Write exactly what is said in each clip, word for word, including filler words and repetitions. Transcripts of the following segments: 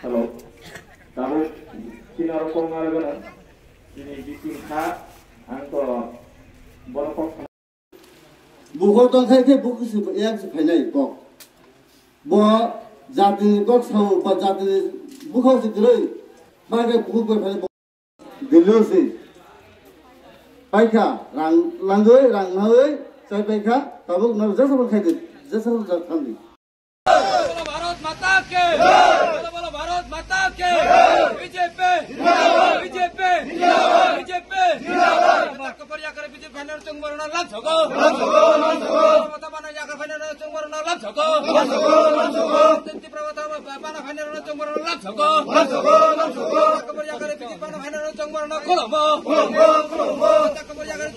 Hello. Tabuk chini aro kok narwgana. Chini bising kha, ang to bono kok. Bukhok tong khai khe bukhuk se yak se phainai kok. Bo jatini kok sao ba jatini bukhok se kwrwi. Ba khe bukhuk bai phainai. Delhi se paikha, rang langwi, rang nangwi, chai paikha, tabuk no jesa bo khaidi, jesa bo jak thangdi. बोलो भारत माता के। बोलो, बोलो भारत माता के। बीजेपी जिंदाबाद। बीजेपी जिंदाबाद। बीजेपी जिंदाबाद। Fainal chwng borokno lam sogo. Lam sogo, lam sogo. Tiprabota bana yakar fainal chwng borokno lam sogo. Lam sogo, lam sogo. Tiprabota bana fainal chwng borokno lam sogo. Lam sogo, lam sogo. Yakar B J P bana fainal chwng borokno khulumbo. Khulumbo, khulumbo. Yakar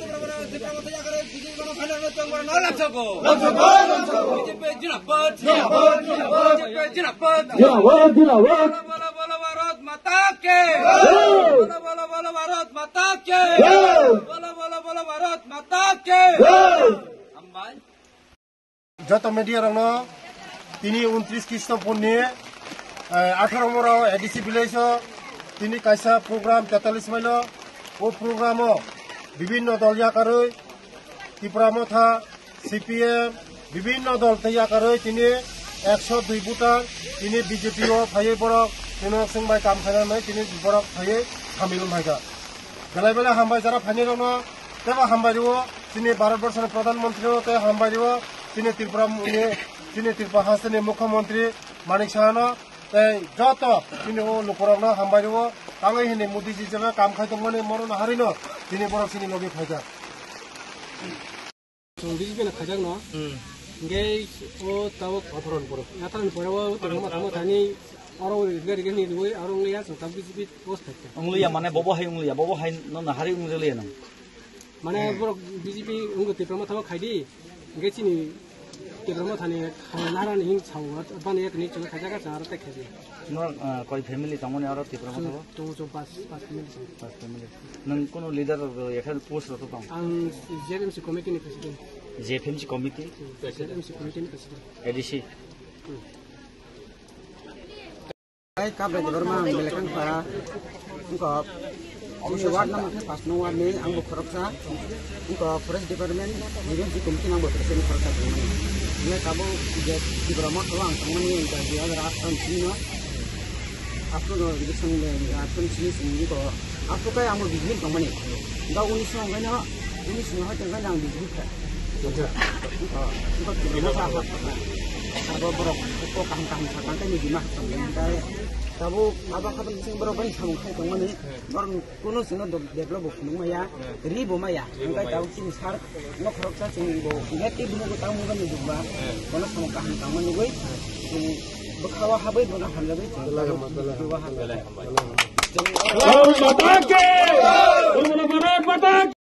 Tiprabota yakar B J P bana fainal chwng borokno lam sogo. Lam sogo, lam sogo. B J P jindabad. Jindabad, jindabad. B J P jindabad. Jindabad, jindabad. Bolo, bolo, bolo, Bharat Mata ke! Jai! Bolo, bolo, bolo, Bharat Mata ke! Jai! Bolo, bolo, bolo, Bharat Mata ke! Jai! Hambai. Joto media rokno tini untris Khristo phunni, eh, atharo moro A D C village o tini kaisa program tetalis mailo. O program o bibinno dol yakarwi Tipra Motha, C P M, bibinno dol tei yakarwi tini ekso dui voter tini B J P o phaiwi borok tini swng bai kam khainani tini borok phaiwi samil wngkha. Belai belai hambai jara phainai rokno tebo hambai rwo, chini Bharat Borso ni Pradhan Mantri no tei hambai rwo, chini Tripura ni, chini Tripura haste ni Mukhyamantri Manik Saha no tei joto chini o lukurokno hambai rwo, tangwi hini Modi ji jeba kam khai tongmani moro no harino tini borok chini logi phaijak. Chwng B J P no khaijak no. Hmm. Hingke o tabuk Atharon poro. Atharon poro o tabuk ma tamo thani oro ri ri ri ni ri aro ngi ya chwng tabuk B J P post khaijak. Ongliya mane bobo hai ongliya, bobo hai no nahari ongliya nang. Mane borok B J P wngkha Tipra Motha o khaidi, hingke chini Tipra Mothani khaina narani hing sao, bani ek ni chwng khaijak, chwng aro tei khaidi. Norok, ah, koi family tongmani aro Tipra Motha o? Chwng, chwng, chwng pas, pas family chwng. Pas family. Nwng kono leader rok rw ya khe post rok tong? Ang Z M C committee ni president. Z M C committee? Z M C committee ni president. A D C. Hmm. Ai, Kabrai Debbarma ang belai khang para. Wngkha, chini ward number khe paanch number ward ni, ang bo khoroksa. Wngkha, forest department, emergency committee ni ang bo president khoroksa tongmani. Hingke tabuk je Tipra Motha o ang tongmani, wngkha, dui hazar aat sal ni simi no. After no election ni, election ni simi wngkha, after kai ang bo B J P tongmani. Da unis no hingke no, unis no hai tongkha ang B J P kha. Wngkha, wngkha Tipra Motha ha, ha, ha. Abo borok kok kaham kaham sakha tei ni bima ha tongmani. Tabuk abo khatung sing borok bai samung khai tongmani. Borok kuno chwngno do-, develop bo phunuk maya, ri bo maya. Hingke tabuk chini sar no khoroksa chwng bo negative nugo tamo bani dukba. Bono samung kaham tangma nugui chwng bwkhao habwi bono hamjagwi chwng bwkhao habwi. Bharat Mata ki! Bolo Bharat Mata ki!